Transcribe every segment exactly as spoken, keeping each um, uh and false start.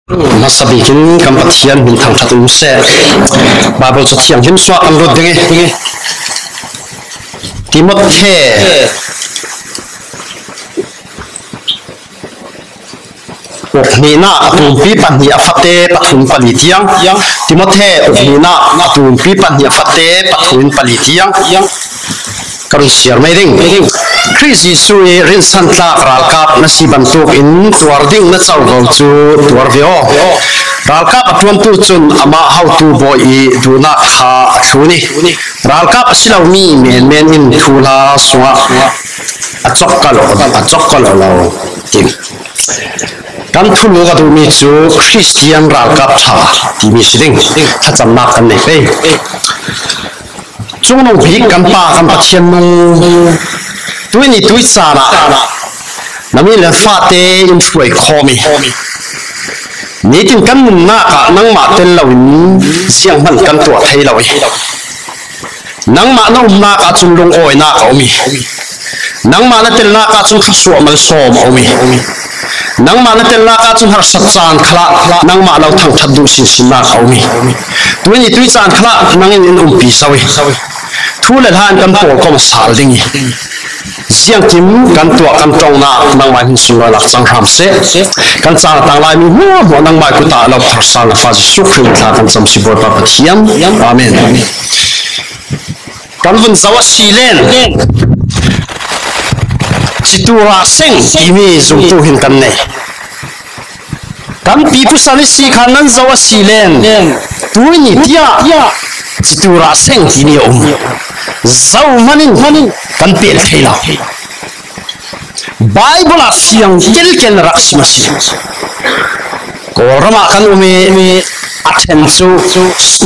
Hmasa bikin kan Pathian min thangkhat um seh. Bible cu thianghlim sungah kan lut ding i, Timothy ukhnihnak a tumpi pahnih a fate pathum pali tiang. Timothy ukhnihnak a tumpi pahnih a fate pathum pali tiang. Ka run siar mai ding. Khrih Jesuh i rinsan tlak ralkap na si bantukin tuar ding na covo cu tuar ve aw. Ralkap a ṭuantu cun amah hotu bawi i duhnak kha a thlun i, ralkap a si lomi menmen in thuhla sungah a cawk ka lo, a cawk ka lo lo. Kan thulu ka duhmi cu Khristian ralkap ṭha timi si ding. Thlacamnak kan nei pei. Cungnung bik kan Pa kan Pathian nung, tuini tuicaan ah na mi le fate in hruai khawm i, nitin kan nunnak ah nangmah tel loin zianghman kan tuah thei lo i, nangmah na umnak ahcun lungawinak a um i, nangmah na telnak ahcun thluasuah malsawm a um i, nangmah na telnak ahcun harsat caan khalah nangmah lo thangṭhat duh sinsinnak a um i, tuini tuicaan khalah nang in in umpi zo i, thu le hla in kan pawlkom a sal ding i, ziangkim kan tuah kan ṭongnak nangmah hin sunlawinak cang hram seh. Kan caan a tang laimi hmuahhmuah nangmah kut ah lo thar sal na fa Jesuh Khrih thla kan cam si Bawipa Pathian. Amen. Kan vun zoh a si len Citura Seng timi zumtu hin kan nei. Kan pipu san i si khan nan zoh a si len tuini tiah Citura Seng timi a um. Zohman in kan pel thei lo. Baibal ah fiang kelkel na rak sim a si. Kawlram ah kan um i, a ṭhen cu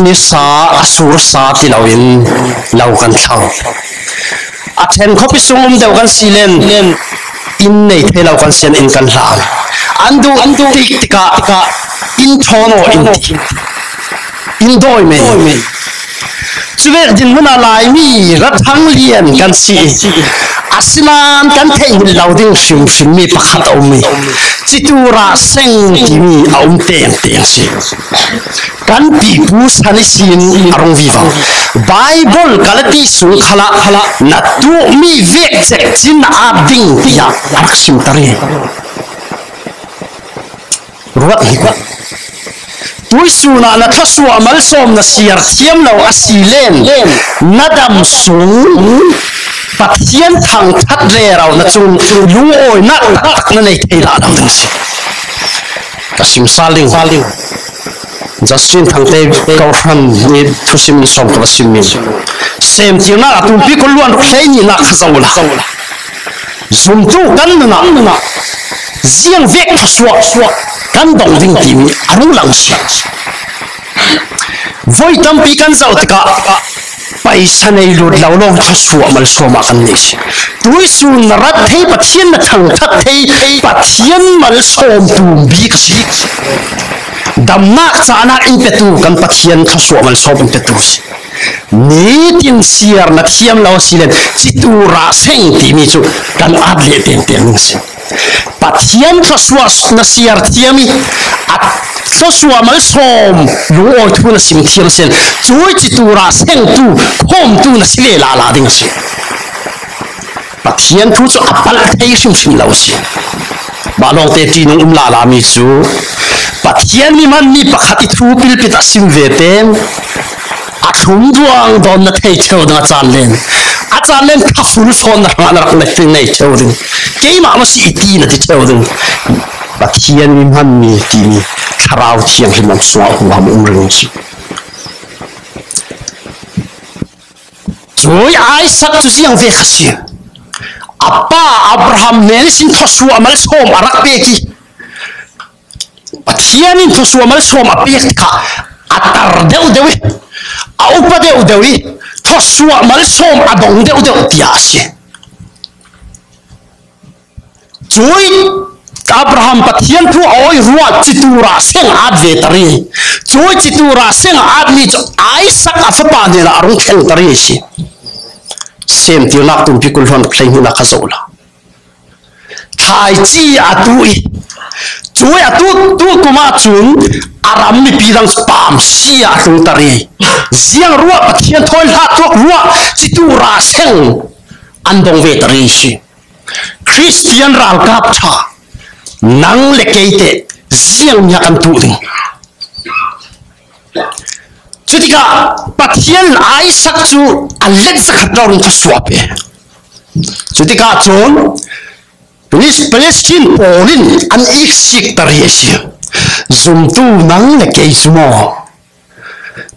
nisa a sursa ti loin lo kan thlo. A ṭhen khuapi sung um deuh kan si len in nei thei lo kan si an in kan hlan. An duh, an duh tik tikah in ṭhawn aw in ti. In dawi men. Cuvek dinhmun ah Laimi rathang lian kan si i, asinain kan theihmil lo ding hrimhrim mi pakhat a um i, Citura Seng timi a um tengteng si. Kan pipu san i sin a rung vivo. Baibal Galati sung khalah, khalah na tuahmi vek cekcin na at ding tiah a rak simter i, ruat hnik. Tuihsun ah na thluasuah malsawm na siar thiam lo a si len na dam sung Pathian thangṭhat rero na cung lungawinak taktak na nei thei hlah lo ding si. Ka simsal ding. Justin Thangte Kohhran nih thusim in sawm ka va simmi. Semtirnak a tumpi kul luan ruk hleihnih nak kha zoh la. Zumtu kan nun ah ziang vek thluasuah kan dong ding timi a rung lang si. Voi tampi kan zoh tikah paisa nei lut lo lawng thluasuah malsawm ah kan nei si. Tuihsun na rat thei, Pathian na thangṭhat thei, Pathian malsawm tum bik a si. Damnak cahnak in petu kan Pathian thluasuah malsawm in petu si. Nitin siar na thiam lo a si len Citura Seng timi cu kan at leh tengteng ding si. Pathian thluasuah na siar thiam i a thluasuah malsawm lungawi thu na sim thiam sen, cui Citura Seng tu khawmtu na si ve lala ding si. Pathian thu cu a palh thei hrimhrim lo si. Mah lawngte ṭihnung um lala mi cu Pathian mi hmanmi pakhat i thu pilpit a sim ve tein a thlum duang dawn na thei ṭheu ding a caan len. A caan len kha full fawn na hrangah na rak nei ṭheu ding. Keimah maw si i ti na ti ṭheu ding. Pathian mi hmanmi timi Thlarau Thianghlim an sungah huham um ring si. Cui Isaac cu ziang vek a si. A pa Abraham hnen ihsin thluasuah malsawm a rak pek i Pathian in thluasuah malsawm a pek tikah a tar deuh deuh i a upa deuh deuh i thluasuah malsawm a dong deuh deuh tiah a si. Cui Abraham Pathian thu a awi ruat Citura Seng at ve tari. Cui Citura Seng a atmi cu Isaac a fapa hnenah a rung thleng tari a si. Semtirnak tumpi kul hluan hleihnih nak kha zoh la. thlaici a tu i, cui a tu, tu kum ah cun a ram mipi dang pamsi ah a tlungter i, ziang ruah Pathian thawi hlah tuak ruah citu rah seng an dong ve ter i si. Khristian ralkap ṭha nang le kei te ziang nia kan tuh ding. Cutikah Pathian Isaac cu a let zakhat rori in thluasuah pe. Cutikah cun Philis-, Palestine pawl in an iksik ta rih a si. Zumtu nang le kei cu maw?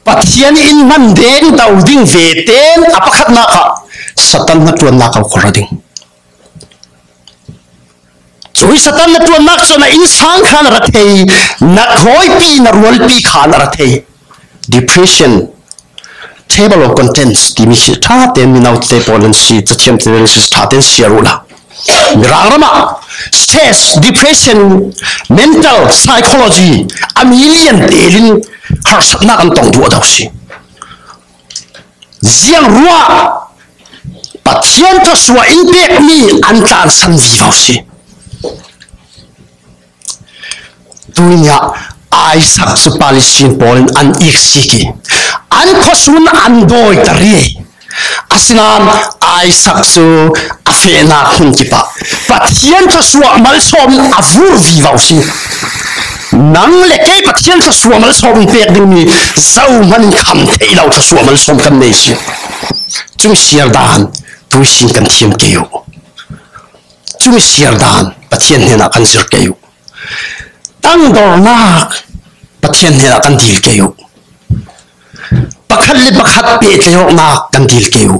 Pathian in hman deng do ding ve tein a pakhatnak ah Satan hnaṭuannak a khuar ding. Cui Satan hnaṭuannak cu na innsang kha na ra thei, na khawipi, na rualpi kha na ra thei. Depression, table of contents timi khi ṭha tein mino te pawl an si, cathiam te an si, ṭha tein siar uhla. Mirang ram ah stress, depression, mental, psychology a mi lian tein harsatnak an tong duh a do si. Ziang ruah Pathian thluasuah in pekmi an tlansan vivo si. Tuini ah Isaac cu Palestine pawl in an iksik i an khuasun an dawi ta rih. Asinain Isaac cu a fehnak hmun kip ah Pathian thluasuah malsawm in a vur vivo si. Nang le kei Pathian thluasuah malsawm in pek dingmi zohman in kham theih lo thluasuah malsawm kan nei si. Cumi siar dan tuisin kan thiam ke uh. Cumi siar dan Pathian hnenah kan zir ke uh. Tangdornak Pathian hnenah kan dil ke uh. Pakhat le pakhat pehtlaihawknak kan dil ke uh.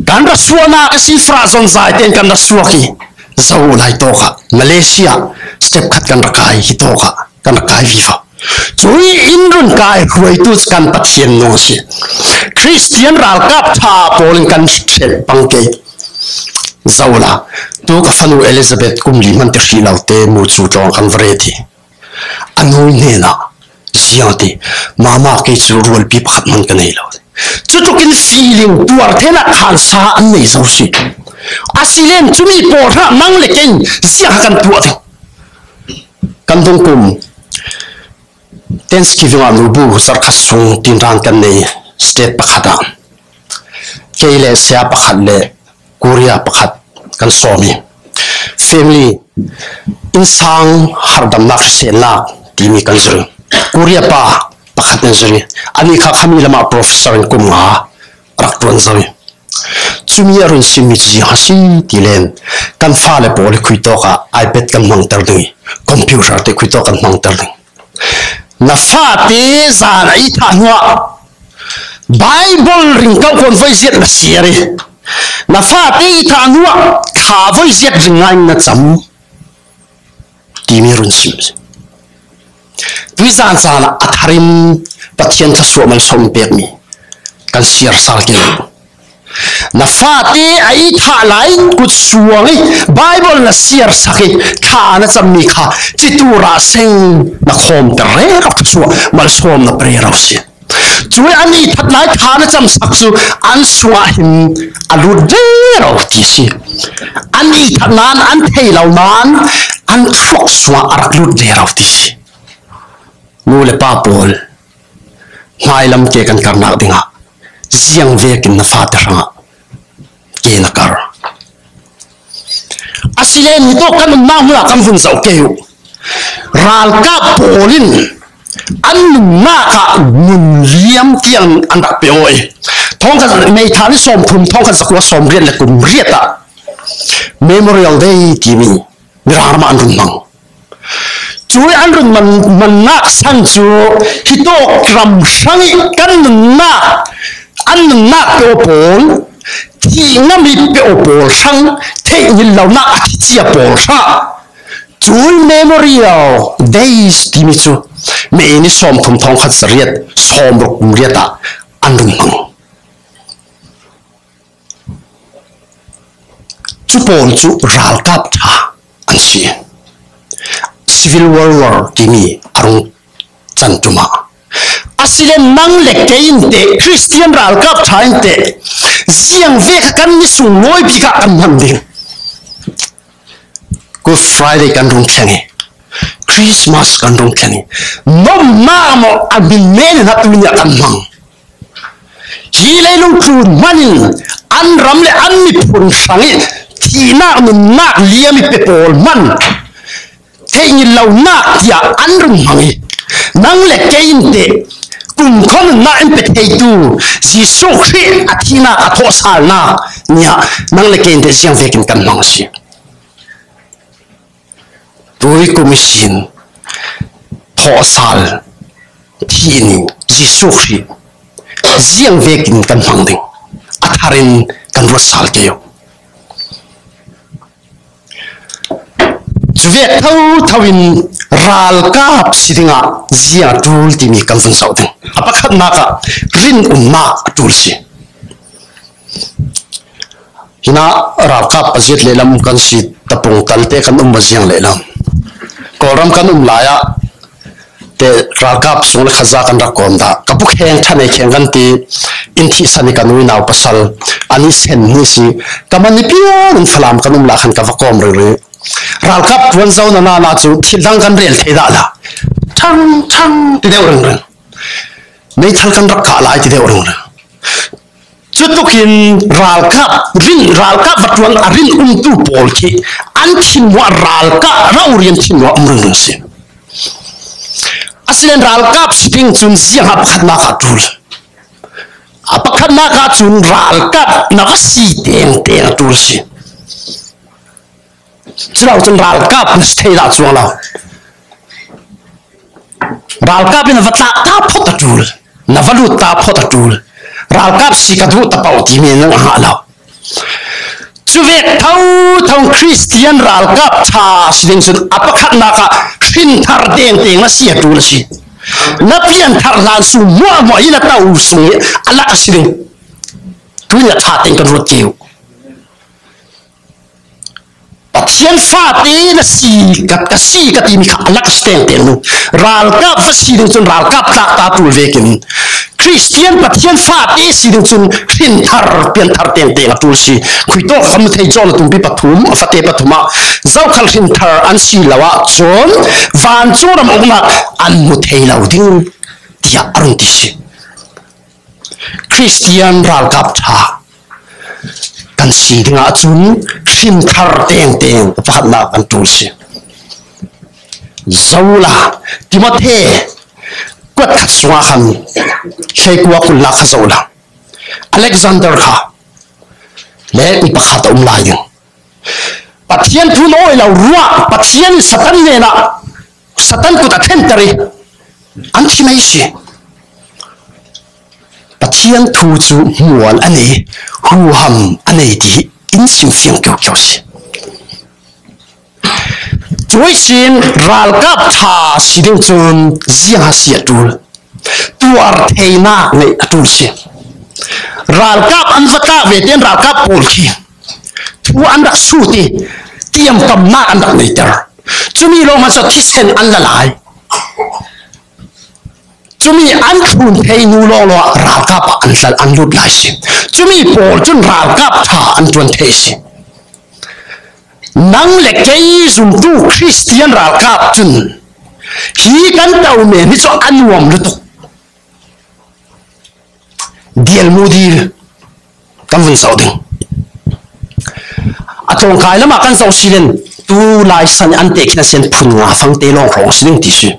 Kan ra suahnak a si, fra zonzai tein kan ra suak i zo lai tawk ah Malaysia step khat kan ra kai, hi tawk ah kan ra kai vivo. Cui in run kai hruaitu cu kan Pathian nu a si. Khristian ralkap ṭha pawl in kan hrelh pang ke. Zola, tu ka fanu Elizabeth kum li hman ti hrih lo te mu cu tlawng kan va ret i a nu hnenah ziang ti, mama, kei cu rualpi pakhat hman ka nei lo. Cutluk in feeling tuar theinak khansa an nei zo si. Asile cumi pawl hrang nang le kei ziang kan tuah ding. Kan dungkum Thanksgiving ah nubu zarhkhat sung tinran kan nei state pakhat ah kei le saya pakhat le Korea pakhat kan sawm i family innsang harhdamnak hriselnak timi kan zir. Korea pa pakhat kan zir i anih kha khami lamah professor in kum nga rak ṭuan zo i cumi a run simmi cu ziang a si ti len kan fale pawl i khui tawk ah iPad kan hmangter ding i computer te khui tawk kan hmangter ding. Na fate zan a i thah hnuah Bible ring kauh kawn voi ziat na siar i na fate i thah hnuah thla voi ziat ring ngai na cam timi run sim. Tuizan caan ah a tharim Pathian thluasuah malsawm pekmi kan siar sal ke. Na fate a i thah lai kut suang i Bible na siar sak i thla na cammi kha citu rah seng na khawmter rero thluasuah malsawm na pe rero si. Cui an i that lai thla na camsak cu an sungah hin a lut rero ti si. An i that nain an thei lo nain an thluak sungah a rak lut rero ti si. Nu le pa pawl, hmailam ke kan karnak dingah ziang vekin na fate hrangah ke na kar. Asile ni tawk kan nunnak hmun ah kan vun zoh ke uh. Ralkap pawl in an nunnak ah nun liam tiang an rak pe aw i thawngkhat, May thla ni sawmthum, thawngkhat zakua sawmriat le kum riat ah Memorial Day timi Mirang ram ah an run hmang. Cui an run man, mannak san cu hitawk ram hrang i kan nunnak, an nunnak pe aw pawl, thih ngam i pe aw pawl hrang, theih ngil lonak a thi cia pawl hrang. Cui Memorial Days timi cu May ni sawmthum thawngkhat zariat sawmruk riat ah an run hmang. Cu pawl cu ralkap ṭha an si. Civil War timi a rung can ṭum ah. Asile nang le kei in teh, Khristian ralkap ṭha in teh, ziang ve kha kan ni sung lawi bik ah kan hman ding. Good Friday kan rung thleng hi. Christmas kan rung thleng hi. Nomna maw a min men in a tu nia kan hmang. Hi leilung tlun manin an ram le an miphun hrang hi thihnak nunnak liam i pe pawl man theih ngil lonak tiah an rung hmang hi. Nang le kei in teh kumkhua nunnak in pe theitu Jesuh Khrih a thihnak a thawhsalnak nia nang le kei in teh ziang vekin kan hmang a si. Tuikum ihsin thawhsal thih ni Jesuh Khrih ziang vekin kan hmang ding a tharin kan ruat sal kei uh. Cuvek thotho in ralkap si dingah ziang a ṭul timi kan vun zoh ding. A pakhatnak ah rinumnak a ṭul si. Hinah ralkap a ziat lehlam kan si, tapung talte kan um a ziang lehlam. Kawlram kan um lai ah te ralkap sung le khaza kan rak kawm dah. Ka pu kheng ṭha nei kheng kan ti, in thihsan i ka nu i nau pasal an i sen ni si. Ka man i pian in Falam kan um lai khan ka va kawm ringring. Ralkap puan zo na na na cu thil dang kan rel thei dah la. Thang thang ti deuh ringring. Meithal kan rak kah lai ti deuh ringring. Cutukin ralkap rin, ralkap va ṭuan a rin umtu pawl khi an thinhmuah ralkap rau rian thinhmuah um ringring si. Asinan ralkap si ding cun ziang a pakhatnak ah ṭul. A pakhatnak ah cun ralkap na va si tengteng a ṭul si. Culo cun ralkap na si thei dah cuang lo. Ralkap in na va tlak ta phawt a ṭul, na va lut ta phawt a ṭul. Ralkap si ka duh ta paoh timi nan a ngah lo. Cuvek thotho Khristian ralkap ṭha si ding cun a pakhatnak ah hrinthar tengteng na si a ṭul a si. Na pianthar hlan sung hmuahhmuah hi na to sung hi a lak a si ding. Tuni a ṭha teng kan ruat kei uh. Pathian fate na si ka, ka si ka timi kha a lak a si tengteng lo. Ralkap va si ding cun ralkap tlak ta ṭul vekin Khristian Pathian fate si ding cun hrinthar pianthar tengteng a ṭul si. Khuitawk kan mu thei John a tumpi pathum, a fate pathum ah zokhal hrinthar an si lo ahcun vancung ram uknak an hmu thei lo ding tiah a rung ti si. Khristian ralkap ṭha kan si dingah cun hrinthar tengteng pakhatnak kan ṭul si. Zola, Timote kuat khat sungah khan hleikua kulnak kha zola, Alexander kha le mi pakhat a um lai ding. Pathian thu na awi lo ruah, Pathian in Satan hnenah Satan kut a thenter i an thi mai si. Pathian thu cu hmual a nei, huham a nei ti in chim fiang kiukiau si. Tuihsin ralkap ṭha si ding cun ziang a si a ṭul. Tuar theinak neih a ṭul si. Ralkap an va tlak ve tein ralkap pawl khi thu an rak sut i tiamkamnak an rak neiter. Cumi lawng hmanh cu thisen an la lai. Cumi an thlun thei hnu lawnglawng ah ralkap ah an tlal, an lut lai si. Cumi pawl cun ralkap ṭha an ṭuan thei si. Nang le kei zumtu Khristian ralkap cun hi kan to men hi cu a nuam lutuk. Dial Moody kan vun zoh ding. A tlawngkai lamah kan zoh si len tu lai san an tehkhin a sian phun nga fangte lawng hrawng si ding ti si.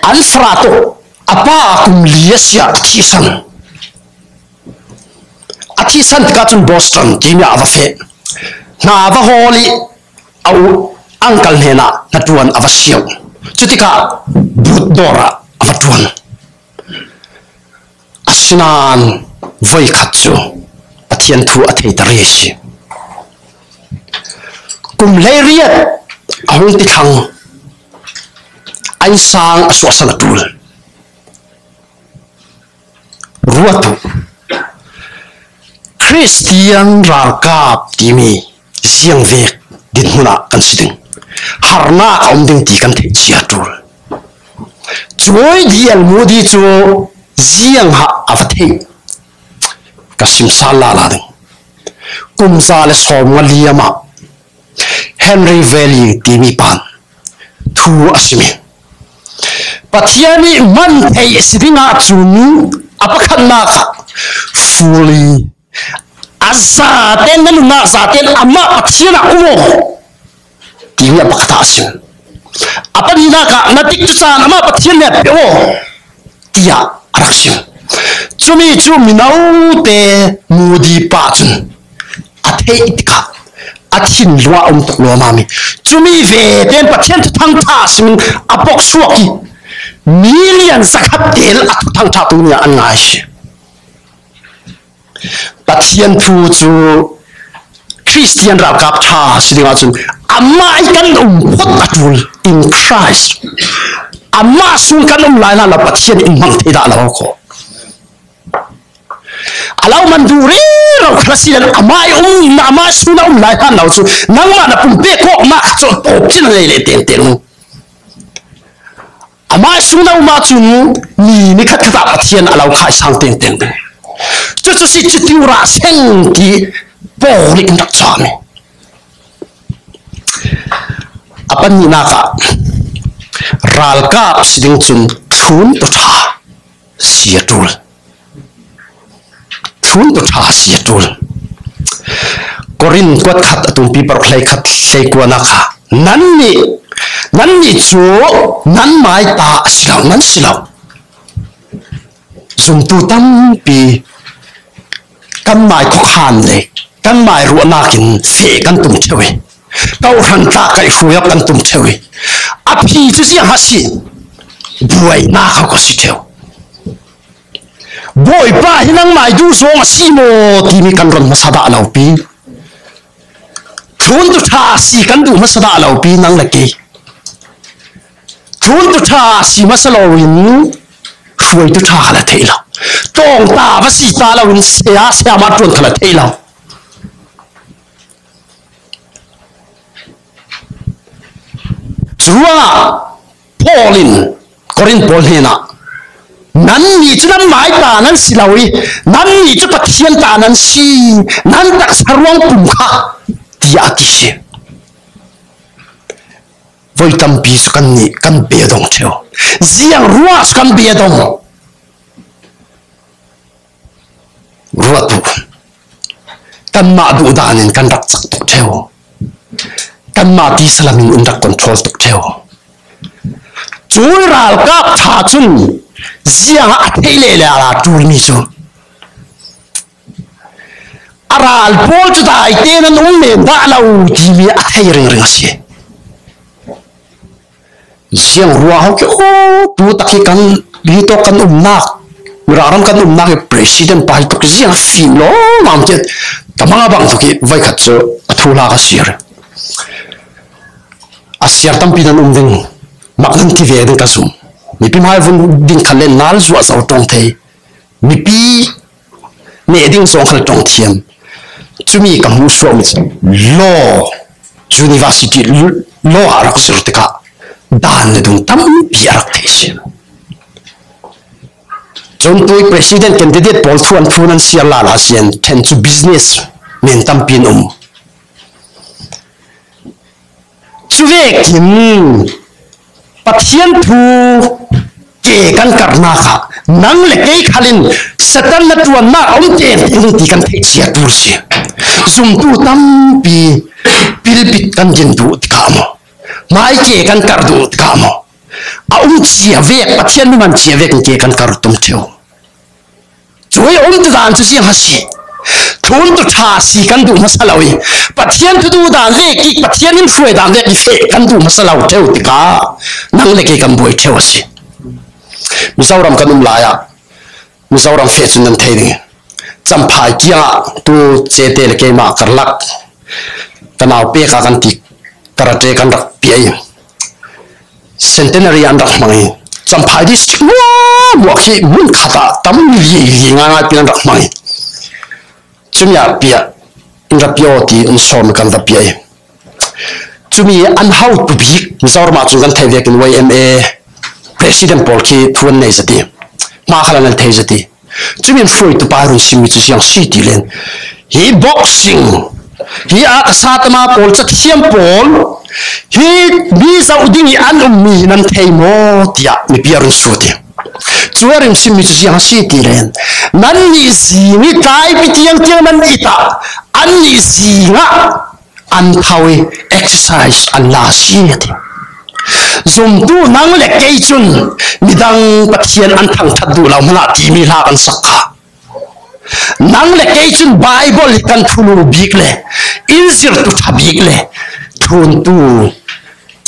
An fara tuk a pa kum li a si ah a thihsan. A thihsan tikah cun Boston timi ah a va feh. Hna a va hawl i a u uncle hnenah hnaṭuan a va siauh. Cutikah but dawr ah a va ṭuan. Asinain voikhat cu Pathian thu a theiter a si. Kum hleiriat a hung ti thlang, an sang a suahsan a ṭul. Ruat uh. Khristian ralkap timi ziangvek dinhmun ah kan si ding, harnak a um ding ti kan theih cia a ṭul. Cuai Dial Moody cu ziang hah a va theih ka sim sal lala ding. Kum za le sawmnga liam ah Henry Valley timi pan thu a sim hi. Pathian ih man theih si dingah cun a pakhatnak ah fully a zaten, na nunnak zaten amah Pathian ah um aw timi a pakhat ah a sim. A pahnihnak ah na tikcu caan amah Pathian nih pe aw tiah a rak sim. Cumi cu mino te Moody pa cun a theih tikah a thinlung ah um tuk lawmam ih cumi ve tein Pathian thuthang ṭha simin a pok suak ih million zakhat tel a thuthang ṭha tu nih an ngai si. Pathian thu cu Khristian ralkap ṭha si dingah cun amah ih kan um phot a ṭul, in Christ. Amah sung kan um lai hlan lo, Pathian in hmang thei dah lo ko. A lo man duh rero kha a si le amah ih um, amah sung na um lai hlan lo cu nangmah na pumpe kawknak cu tawp cin a ngei le tengteng. Amah sung na um ahcun mi nikhat khat ah Pathian a lo khaisang tengteng ding. Cucu si cuti uh rah seng ti Paul in rak cam i a pahnihnak ah ralkap si ding cun thlun ṭha si a ṭul. Thlun ṭha si a ṭul. Korin kuat khat a tumpi paruk hleikhat hleikuanak kha nannih, nannih cu nan maita a si lo, nan si lo. Zumtu tampi kan mai khawkhan le kan mai ruahnak in feh kan tum ṭheu i, kawhhran tla kaihhruai awk kan tum ṭheu i, a phi cu ziang a si, buainak a si ṭheu. Bawipa hi nangmah ih duh zong a si maw timi kan ron hmasa dah lo pi. Thlun tu ṭha a si kan duh hmasa dah lo pi nang le kei. Thlun tu ṭha a si hmasa loin hruai tu ṭha kha la theih lo. Tlawngta va si ta loin saya saya mah ṭuan kha la theih lo. Curuangah Paul in Korin pawl hnenah, "Nannih cu nan mai ta nan si lo i, nannih cu Pathian ta nan si, nan taksa ruang pum kha," tiah a ti si. Voi tampi cu kannih kan beidong ṭheu. Ziang ruah cu kan beidong? Ruat uh. Kanmah duhdan in kan rak cak tuk ṭheu. Kanmah tisa lam in in rak control tuk ṭheu. Cui ralkap ṭha cun ziangah a theih lele a ṭulmi cu a ral pawl cu daite nan um men dah lo timi a thei ringring a si. Ziang ruah ho ki, oh, tu tak hi kan, hi tawk kan umnak, Mirang ram kan umnak hi president pa hi tuk ziang a fim lo mam tiat ka mang a bang tuk hi voikhat cu a thu hla ka siar. A siar tampi nan um ding, mak nan ti ve ding ka zum. Mipi hmai vun ding khan le nal zuah zo ṭong thei. Mipi neh ding zong khal ṭong thiam. Cumi ka hmuh suak mi cu law university, law a rak zir tikah dan le dun tampi a rak theih si. Cun tui president candidate pawl thu an thu nan siar lala sian ṭhen cu business men tampi an um. Cuvekin Pathian thu ke kan karnak ah nang le kei khal in Satan na ṭuannak a um tengteng ding ti kan theih cia ṭul si. Zumtu tampi pilpit kan din duh tikah maw, hmai ke kan kar duh tikah maw, a um cia vek, Pathian numan cia vek in ke kan kar tum ṭheu. Cui a um tu dan cu ziang a si. Thlun tu ṭha si kan duh hmasa lo i, Pathian thu duh dan vek i, Pathian in hruai dan vek i feh kan duh hmasa lo ṭheu tikah nang le kei kan buai ṭheu a si. Mizoram kan um lai ah Mizoram feh cun nan thei ding. Champhai kiangah tu Cete le keimah karlak ka nau pek ah kan ti karate kan rak piah i, Centenary an rak hmang i, Champhai district muahmuah khi hmun khat ah tam liaili ngaingai pi an rak hmang i, cumi ah piah, in rak piah aw ti in sawm kan va piah i, cumi an hotu bik Mizoram ah cun kan theih vekin Y M A president pawl khi thu an nei zati, hma khal an thei zati. Cumi in hruaitu pa run simmi cu ziang si ti len, hi boxing Hi a ka satama pawl, cathiam pawl, hi mi zoh ding i an um mi hi nan thei maw, tiah mipi a run sut hi. Cu a rin simmi cu ziang a si ti len, nannih zing i tlaipi tiang tiang nan it ah, annih zing ah an tho i exercise an la si a ti. Zumtu nang le kei cun midang Pathian an thangṭhat duh lo hmanh ah timi hla kan sak kha. Nang le kei cun Baibal hi kan thulu bik le in zirhtu ṭha bik le ṭhuntu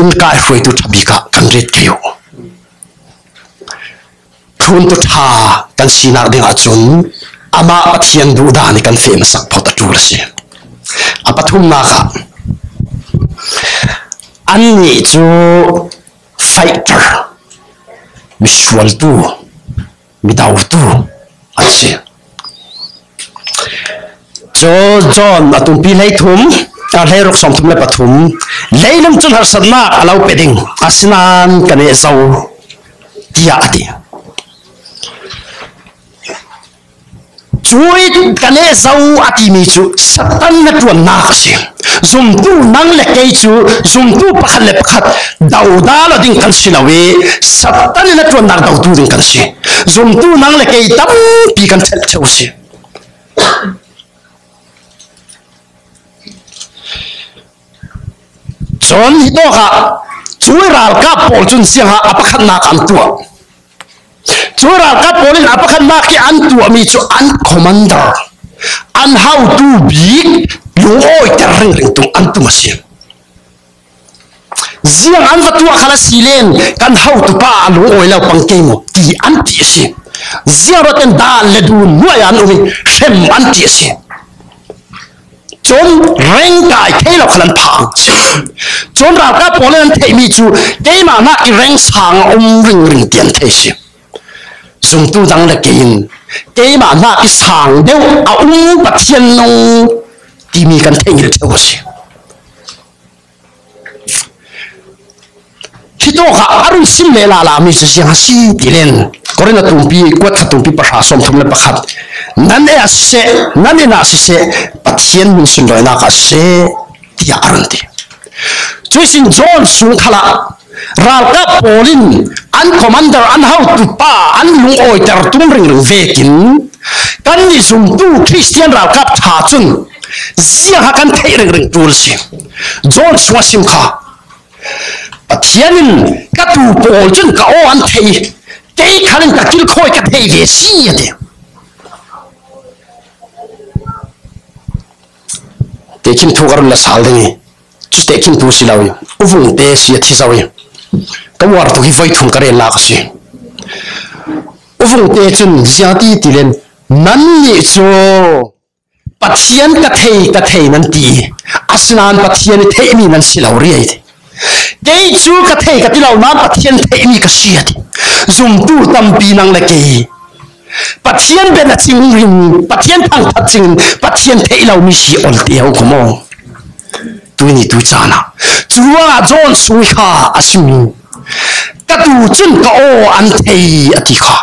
in kaihruaitu ṭha bik ah kan ret kei uh. Ṭhuntu ṭha kan sinak ding ahcun amah Pathian duhdan i kan feh hmasak phawt a ṭul a si. A pathumnak ah annih cu fighter, misualtu, midautu an si. Cu John a tumpi hleithum, a hleiruk sawmthum le pathum, leilung cun harsatnak a lo pe ding, asinain ka neh zo, tiah a ti. Cuih ka neh zo a timi cu Satan hnaṭuannak a si. Zumtu nang le kei cu zumtu pakhat le pakhat doda lo ding kan si lo i Satan hnaṭuannak dotu ding kan si. Zumtu nang le kei tampi kan ṭhelh ṭheu a si. Cun hitawk ah cuih ralkap pawl cun ziangah a pakhatnak an tuah. Cu ralkap pawl in a pakhatnak i an tuahmi cu an commander, an hotu bik lungawiter ringring tung an tum a si. Ziang an va tuah khal a si len kan hotu pa a lungawi lo pang kei maw ti an ti a si. Ziang ruat in dan le dun hnuai an um i hrem an ti a si. Cun reng kai thei lo khal an phang si. Cun ralkap pawl in an theihmi cu keimah hna i reng sang a um ringring ti an thei si. Zumtu dang le kei in keimah hna i sang deuh a um Pathian nung timi kan theih ngil ṭheu a si. Hitawk ah a run sim le lala mi cu ziang a si ti len Korin a tumpi, kuat khat tumpi pahra sawmthum le pakhat, nan eh a siseh, nan inn ah siseh, Pathian hmin sunlawinak ah siseh, tiah a run ti. Cuihsin John sung khalah ralkap pawl in an commander, an hotu pa, an lungawiter tum ringring vekin kannih zumtu Khristian ralkap ṭha cun ziangha kan theih ringring ṭul a si. John sung a sim kha, Pathian in ka tuu pawl cun ka aw an thei, kei khal in ka kilkhawi ka thei ve si, a ti. Tehkhin thu ka run la sal ding i, cu tehkhin thu si lo i, u Vung te si a thi zo i, ka uar tuk hi voi thum ka rel lak a si. U Vung te cun ziang ti ti len, nannih cu Pathian ka thei, ka thei nan ti i, asinain Pathian i theihmi nan si lo riai ti. Kei cu ka thei ka ti lo, nan Pathian theihmi ka si a ti. Zumtu tampi nang le kei Pathian ben a cing ring, Pathian thangṭhat cing, Pathian theih lomi si ol ti ho ko maw? Tuini tu caan ah. Curuangah John sung kha a simi, ka tuu cun ka aw an thei a ti kha.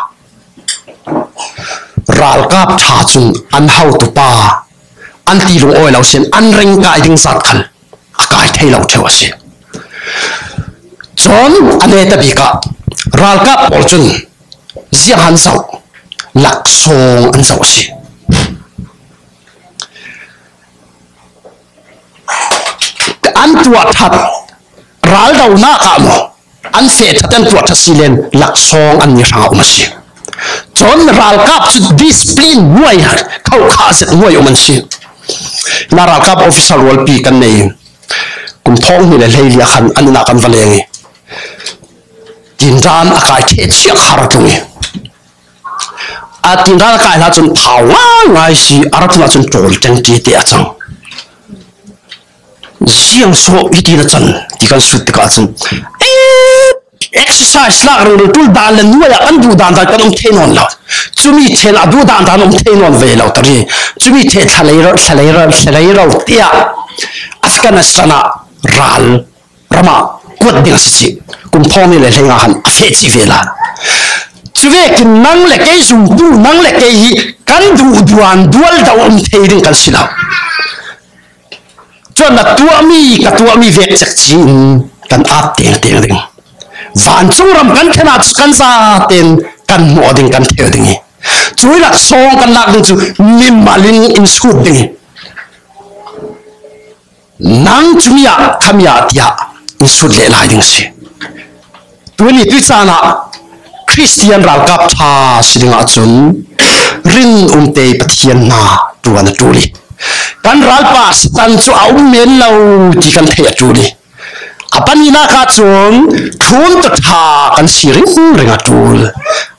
Ralkap ṭha cun an hotu pa an ti lungawi lo sin, an reng kai ding zat khan a kai thei lo ṭheu a si. Cun a neta bik ah ralkap pawl cun ziang an zoh, laksawng an zoh a si. An tuah ṭhat, raldonak ah maw, an feh ṭhat, an tuah ṭhat si len laksawng an ni hrang a um a si. Cun ralkap cu discipline hnuai, khokhah zet hnuai um an si. Na ralkap officer rualpi kan nei. Kum thawng hnih le hleili ah khan an inn ah kan va leng i, tindan a kai ṭheh chiah kha a ra tlung i, a tindan a kai hlah cun thau ngaingai si, a ra tlun ah cun ṭawl ṭeng ṭi te a cang. Ziang sawh hiti na can ti kan sut tikah cun, eh, exercise lak ringring ṭul dan le hnuai ah kan duh dan dan kan um thei nawn lo. Cumi ṭhen a duh dan dan um thei nawn ve lo tari. Cumi ṭheh thlalei ro, thlalei ro, thlalei ro tiah Afghanistan ah ral ram ah kuat ding a si cih kum thawng hnih le hleinga han a feh cih ve lai. Cuvekin nang le kei zumtu, nang le kei hi kan duh duan dual do um thei ding kan si lo. Chuan na tuahmi, ka tuahmi vek chek chi in kan at teng teng ding. Vancung ram kan thlen ah chu kan zaten kan hmuh ding, kan thei ding hi. Chu laksawng kan lak ding chu mimalin in sut ding hi. Nang chu mi ah, kha mi ah tia in sut leh lai ding si. Tuni tui chan ah Kristian ralkap ṭha si ding ah chun rinumte Pathian hna ṭuan a ṭul hi. Kan ralpa Satan chu a um men lo ti kan theih a ṭul hi. A pahnihnak ah chun ṭhum tawh ṭha kan si ringring a ṭul.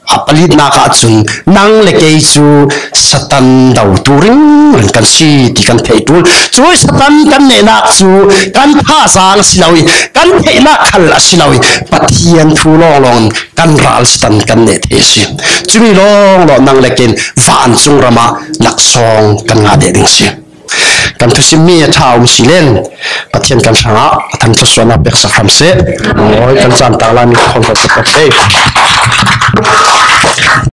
A palinak ah chun nang le kei chu Satan dotu ringring kan si ti kan theih ṭul. Chu Satan kan nehnak chu kan thazaang a si lo hi, kan theihnak khal a si lo hi, Pathian thu lawnglawng kan ral Satan kan neh thei a si. Chumi lawnglawng nang le kei in vancung ram ah laksawng kan ngah deh ding si. Kan thusim mi a ṭha um si len, Pathian kan hrang ah a thangṭhatsuahna pek sak hram seh. Awi, kan chan tak lai mi khawm kan sak tak seh.